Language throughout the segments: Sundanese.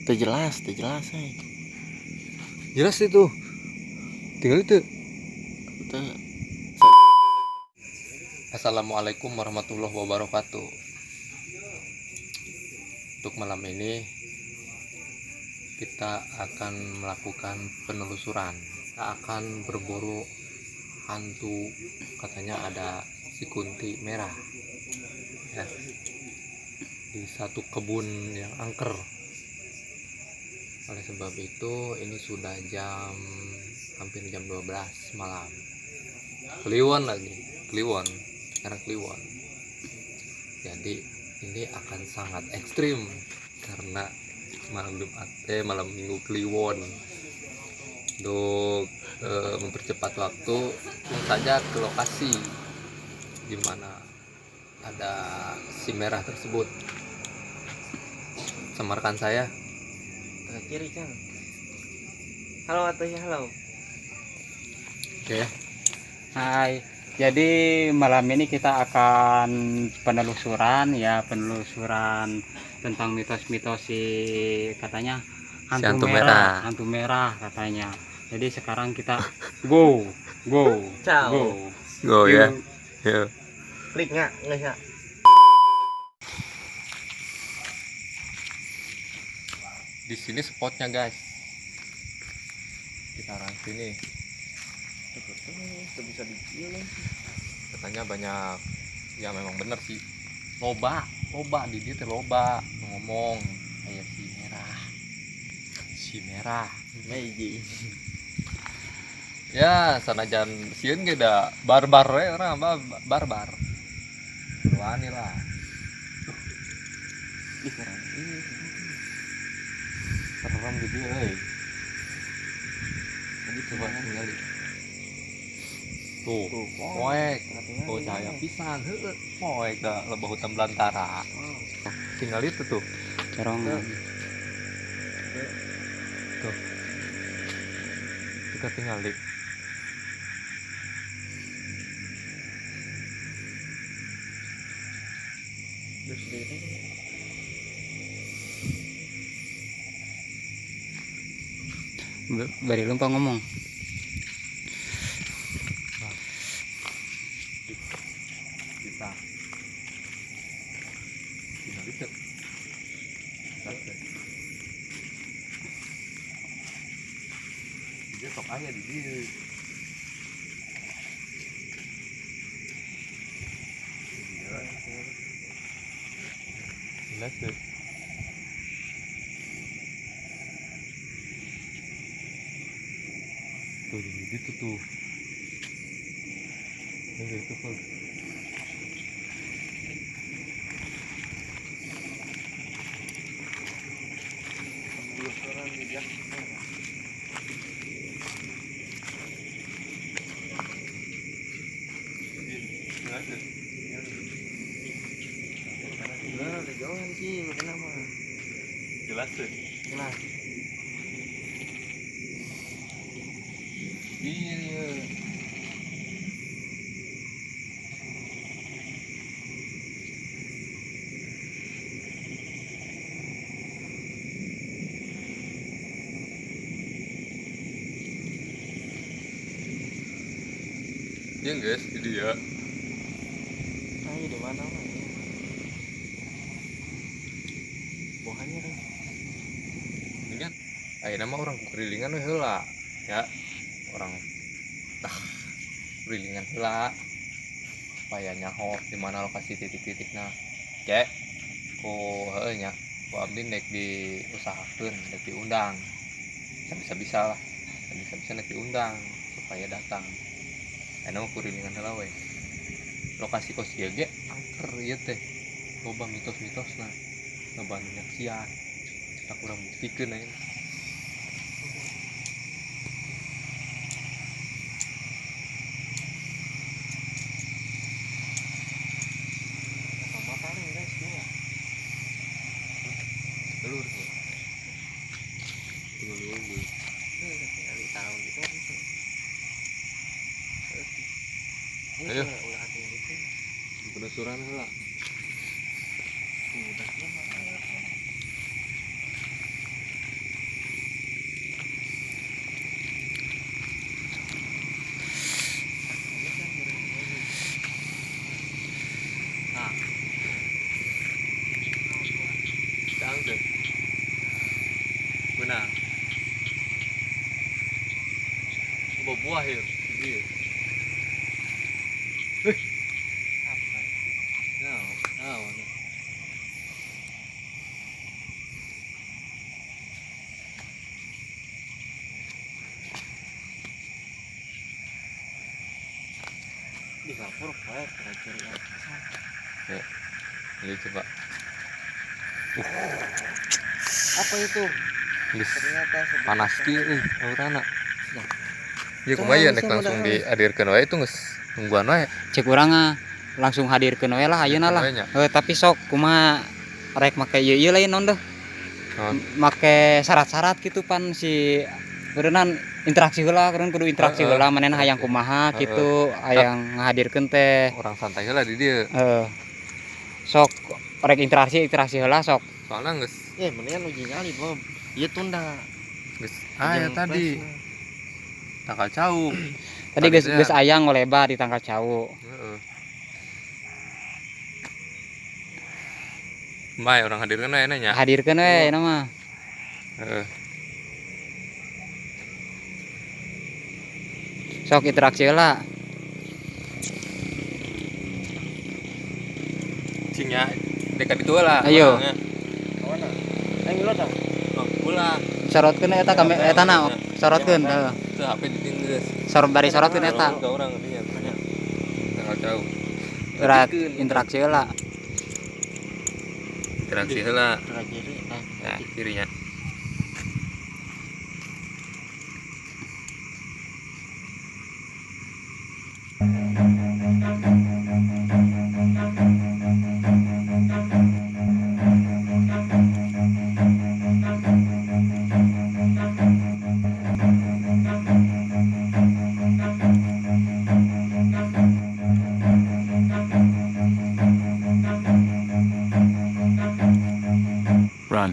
Teu jelas, teu jelas euy. Jelas itu. Tinggal itu. Teu. Assalamualaikum warahmatullahi wabarakatuh. Untuk malam ini kita akan melakukan penelusuran. Kita akan berburu hantu, katanya ada si kunti merah ya, di satu kebun yang angker. Oleh sebab itu ini sudah jam hampir jam 12 malam. Kliwon lagi, kliwon, sekarang kliwon. Jadi ini akan sangat ekstrim karena malam Jumat, malam Minggu kliwon. Untuk mempercepat waktu, langsung saja ke lokasi di mana ada si merah tersebut. Sama rekan saya. Ke kiri kan. Halo atuh ya, halo. Oke. Hai. Jadi malam ini kita akan penelusuran ya, penelusuran tentang mitos-mitos si katanya Si hantu hantu merah, merah. Hantu merah katanya. Jadi sekarang kita go, go, Ciao. go. Go ya. Yuk. Klik nggak? Nggak ya. Di sini spotnya guys. Kita orang sini. Itu bisa dicium. Katanya banyak, ya memang bener sih. Loba, loba di dia teh loba ngomong kayak si merah. Si merah. Meiji. Ya, sanajan sieun ge da barbar we urang barbar. Wani lah. Ih, kurang. Ih, serem gitu euy. Tadi coba tinggal. Tuh, Tuh, poek. Tinggal Oh, cahaya pisan. Heueuh, poek da lebah hutan belantara. Oh. Tinggal itu tuh. Corongan. Tuh. Kita tinggal di. Terus dia Bari lupa ngomong. Kita tinggal itu. Dia sok aya di dieu. Jelas tuh. Tuh di situ tuh. Ini itu tuh. Penelusuran jejak merah. Udah jauhan sih, kenapa? Jelas tuh. Jelas. Iya. Iya guys, jadi ya. Ayo di mana mah? Bohanya kan. Ini kan, ayeuna mah urang kukurilingan we heula, ya. Orang tah kurilingan heula supaya nyaho di mana lokasi titik-titikna. Cek ku heueuh nya, ku abdi nek diusahakeun, nek diundang. Bisa-bisa lah. Bisa-bisa nek diundang supaya datang. Ayeuna mah kurilingan heula we. Lokasi kos ieu ge angker ieu teh. Loba mitos-mitosna. Loba nu nyaksian. Kita kurang buktikeun ayeuna. Sama paling guys dia. Telur. Tinggal dulu. Tinggal tahu gitu. Ayo. Ulah tinggal itu. Penelusuran heula. Udah. Loba buah ya. Iya. Apa? Naon. Di dapur poe kira-kira. Ya. Ini coba. Apa itu? Ternyata panas kieu euy aurana. Ya kumaha ya nek langsung dihadirkeun wae itu geus nungguan wae. Cek urang langsung hadirkeun wae lah ayeuna lah. Tapi sok kumaha rek make ieu ieu lain non deh. Make syarat-syarat gitu pan si berenang interaksi heula, kudu kudu interaksi heula manehna hayang kumaha kitu, hayang ngahadirkeun teh. Orang santai heula di dieu. Sok rek interaksi heula sok. Soalnya geus mendingan uji nyali, Bob. Ieu tunda. Geus aya tadi. Tangkal cau. Tadi geus aya ngoleba di tangkal cau. Heeh. Mai orang hadirkeun we nya. Hadirkeun we ayeuna mah. Heeh. Sok interaksi heula. Cing nya dekat itu lah. Ayo. Mana? Aing lo dah. Oh, ulah. Sorotkeun eta kame eta na sorotkeun heeh. Teu HP ditinggeus. Sorot bari sorotkeun eta. Ka urang dinya. Tangkal cau. Berat interaksi heula. Interaksi heula. Nah, kirinya. Run.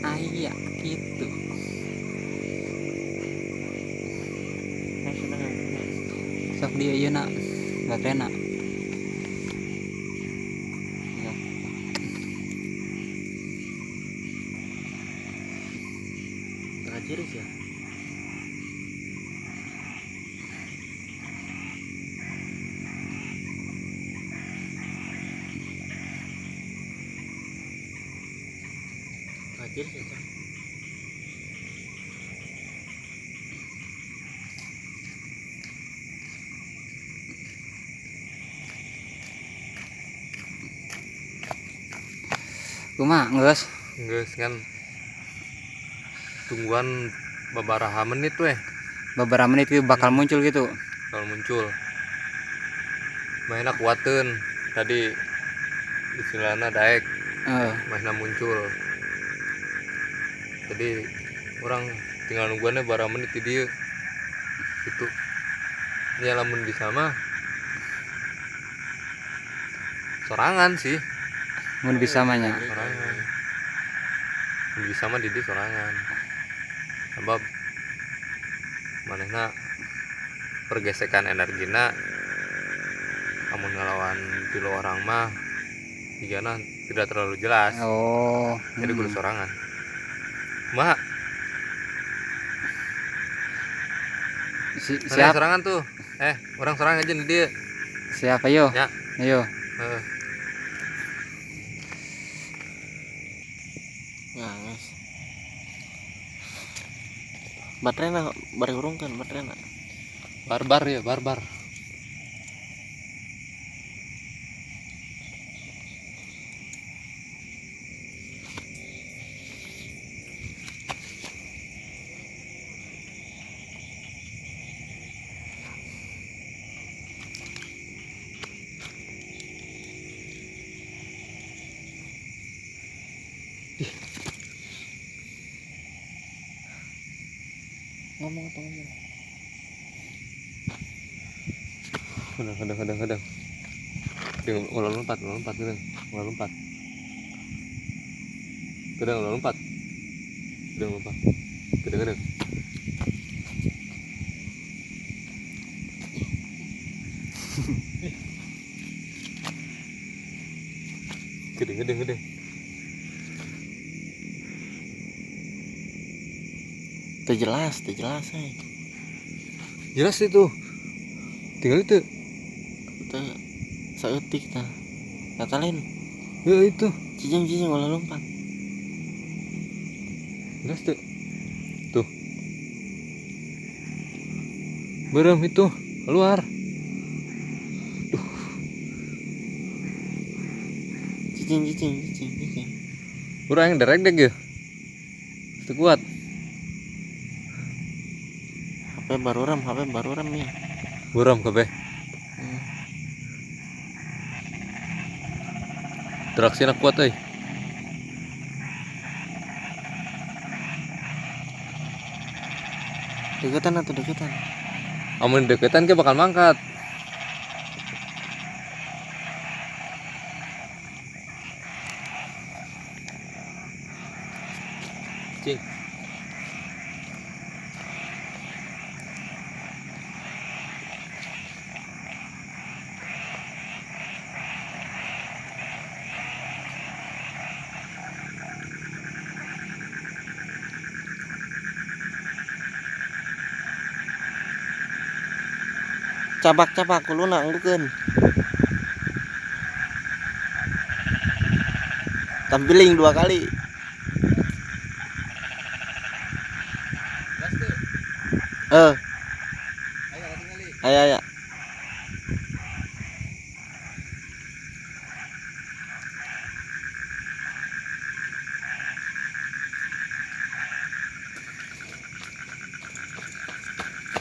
Aya gitu. Sok dia ieu na baterena. Ya. Tengah kiri sih ya. Tengah kiri sih ya. Kumaha geus? Geus kan tungguan beberapa menit weh. Beberapa menit itu bakal muncul gitu. Bakal muncul. Mainna kuateun tadi istilahna daek. Mainna muncul. Jadi orang tinggal nungguannya beberapa menit di dieu. Gitu. Ya lamun bisa mah sorangan sih. Mun bisa mah nya. Sorangan. Mun bisa mah di dieu sorangan. Sebab manehna pergesekan energina amun ngelawan tilu orang mah jigana tidak terlalu jelas. Oh. Jadi kudu sorangan. Kumaha? Siap. Sorangan tuh. Orang sorangan aja di dieu. Siap, ayo. Ya. Ayo. Nah, guys. Baterainya bari urungkeun baterainya. Barbar ya, barbar. Ngomong atau ngomong? Kadang. Ulah lompat gitu. Ulah lompat. Gedeng ulah lompat. Gedeng lompat. Gedeng gedeng. Gedeng gedeng gedeng. Teu jelas, teu jelas euy. Jelas itu. Tinggal itu. Teu saeutik tah. Kata lain. Ya itu. Cicing cicing ulah lompat. Jelas tuh. Tuh. Berem itu keluar. Duh. Cicing cicing cicing cicing. Urang yang derek deh gitu. Itu kuat. HP baru rem ya. Buram kabeh. Traksina kuat euy. Deketan atau deketan? Amun deketan ke bakal mangkat. Cing. Cabak-cabak kuluna anggukeun. Tampiling 2 kali. Ayo ayo.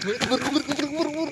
Bur bur bur bur bur bur.